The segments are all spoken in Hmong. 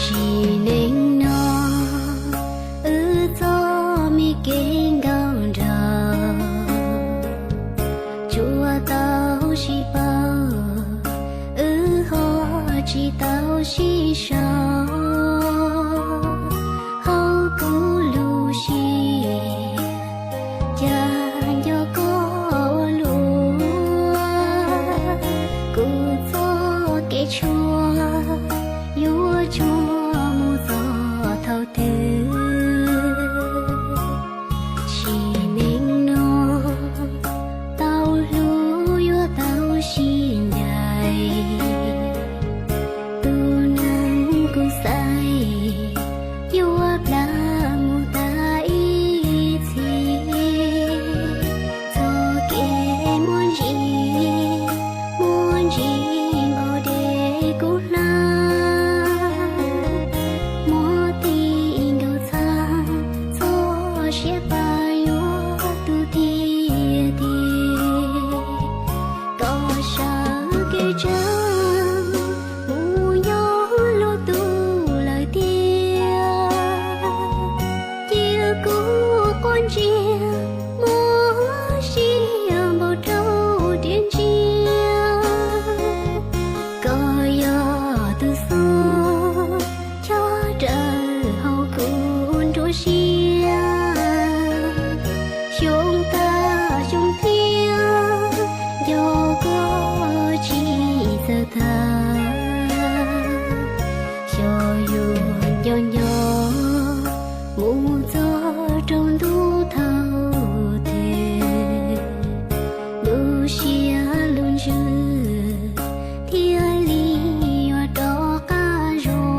Sim neej no wb txoj me kev nkauj nraug tsuas tau sib paub, wb ho tsis tau sib sau. Hauv kuv lub siab cas nco koj ua luaj, kuv txoj kev tshuaj yuav tsuas mus txog thaum twg? Sim neej no tau hlub yuav tau sib ncaim, tus neeg kuv xaiv yuav plam mus tas ib txhis. Txoj kev muaj ntsis, muaj ntsis npaum dej kuv hlab, muab tis nkaus txhab, txoj siab pab yuav tu tiag tiag. Koj sawv kev tsav mus nyob luag tus lawm tiag, cia kuv quaj ntsia, mob siab npaum rau tiam ntsia. Koj yog tus xub chob rawv hauv kuv nruab siab, xyoo tag xyoo thiab nco koj tsis txawj tag. Xyov yuav nco nco mus txog rau ntuj thaum twg, lub siab lub ntsws thiaj li yuav rov qab zoo.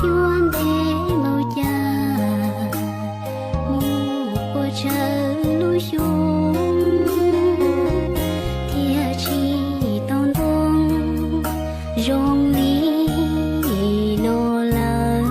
Yuav ntev npaum cas mus ua tsawg lub xyoo, thiaj tsis tau ntoo zoo li no lawm.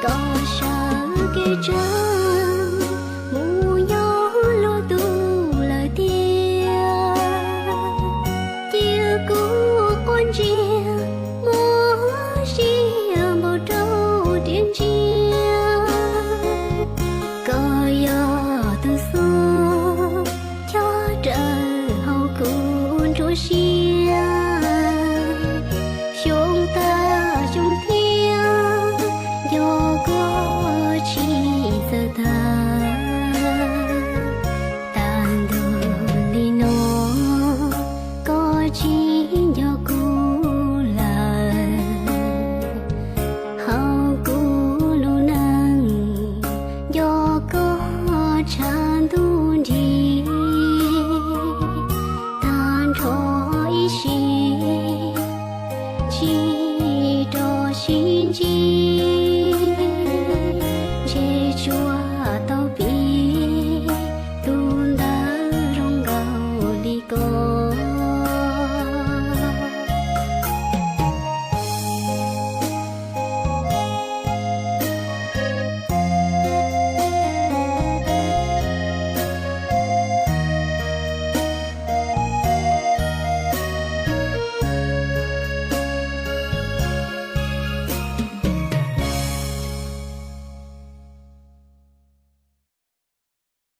Koj sawv kev tsav